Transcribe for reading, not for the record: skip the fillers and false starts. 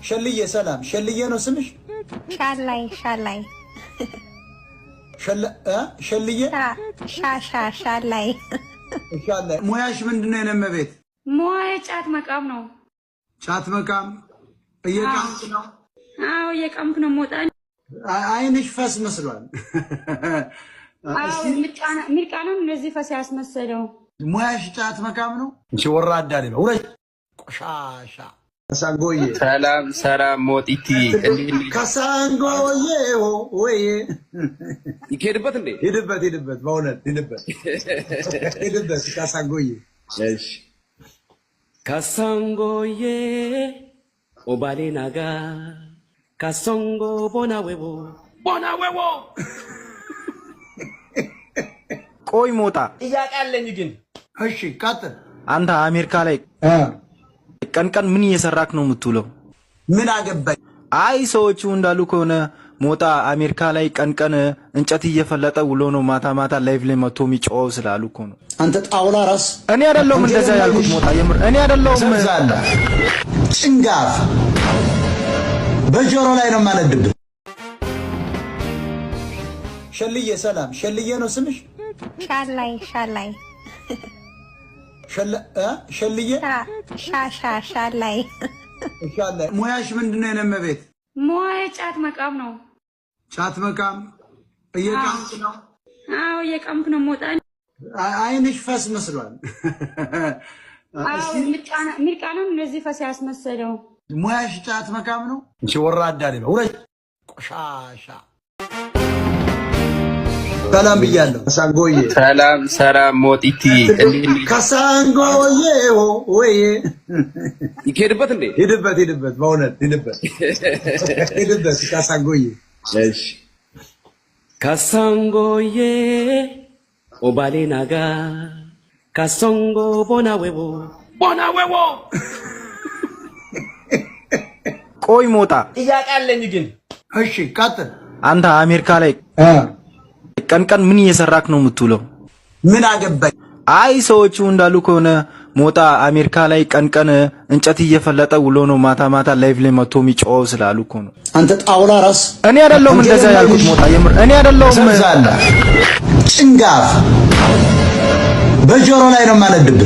ሸልዬ ሰላም። ሸልዬ ነው ስምሽ? ሻላይ ሻላይ። ሸልዬ። ሻ ሻላይ። ሻላይ። ሙያሽ ምንድን ነው? የኔ እመቤት። ሙያዬ ጫት መቃም ነው። ጫት መቃም እየቃምክ ነው? አዎ፣ እየቃምክ ነው። ሞጣ። አይንሽ ፈስ መስሏል። አዎ፣ ምርቃናም እንደዚህ ፈስ ያስመሰለው። ሙያሽ ጫት መቃም ነው? እንቺ ወራዳ ነው። ውረጅ ቆሻሻ። ካሳንጎዬ። ሰላም ሰላም፣ ሞጢቲ። ካሳንጎዬ ወይ። ይሄድበት እንዴ? ሂድበት ሂድበት፣ በእውነት ሂድበት ሂድበት ካሳንጎዬ። እሺ፣ ካሳንጎዬ ኦባሌ ናጋ ካሶንጎ ቦና ዌቦ ቦና ዌቦ። ቆይ ሞጣ። ጥያቄ አለኝ ግን። እሺ፣ ቀጥል። አንተ አሜሪካ ላይ ቀን ቀን ምን እየሰራክ ነው የምትውለው? ምን አገባኝ? አይ፣ ሰዎቹ እንዳሉ ከሆነ ሞጣ አሜሪካ ላይ ቀን ቀን እንጨት እየፈለጠ ውሎ ነው ማታ ማታ live ላይ መጥቶ የሚጮኸው ስላሉ እኮ ነው። አንተ ጣውላ ራስ። እኔ አይደለሁም እንደዛ ያልኩት ሞጣ፣ የምር እኔ አይደለሁም። ዘብዛላ ጭንጋፍ፣ በጆሮ ላይ ነው የማነድብህ። ሸልዬ ሰላም። ሸልዬ ነው ስምሽ? ሻላይ ሻላይ። ሸልዬ። ሻ ሻላይ። ሻላይ። ሙያሽ ምንድን ነው? የኔ እመቤት። ሙያዬ ጫት መቃም ነው። ጫት መቃም እየቃምክ ነው? አዎ፣ እየቃምክ ነው። ሞጣ። አይንሽ ፈስ መስሏል። አዎ፣ ምርቃናም እንደዚህ ፈስ ያስመሰለው። ሙያሽ ጫት መቃም ነው? እንቺ ወራዳ ነው። ውረጅ ቆሻሻ። ሰላም ብያለሁ። ካሳንጎዬ። ሰላም ሰላም፣ ሞጢቲ። ካሳንጎዬ ወይ። ይሄድበት እንዴ? ሂድበት ሂድበት፣ በእውነት ሂድበት ሂድበት ካሳንጎዬ። እሺ፣ ካሳንጎዬ ኦባሌ ናጋ ካሶንጎ ቦና ዌቦ ቦና ዌቦ። ቆይ ሞጣ። ጥያቄ አለኝ ግን። እሺ፣ ቀጥል። አንተ አሜሪካ ላይ ቀን ቀን ምን እየሰራክ ነው የምትውለው? ምን አገባኝ? አይ፣ ሰዎቹ እንዳሉ ከሆነ ሞጣ አሜሪካ ላይ ቀን ቀን እንጨት እየፈለጠ ውሎ ነው ማታ ማታ live ላይ መጥቶ የሚጮኸው ስላሉ እኮ ነው። አንተ ጣውላ ራስ። እኔ አይደለሁም እንደዛ ያልኩት ሞጣ፣ የምር እኔ አይደለሁም። ዘብዛላ ጭንጋፍ፣ በጆሮ ላይ ነው የማነድብህ።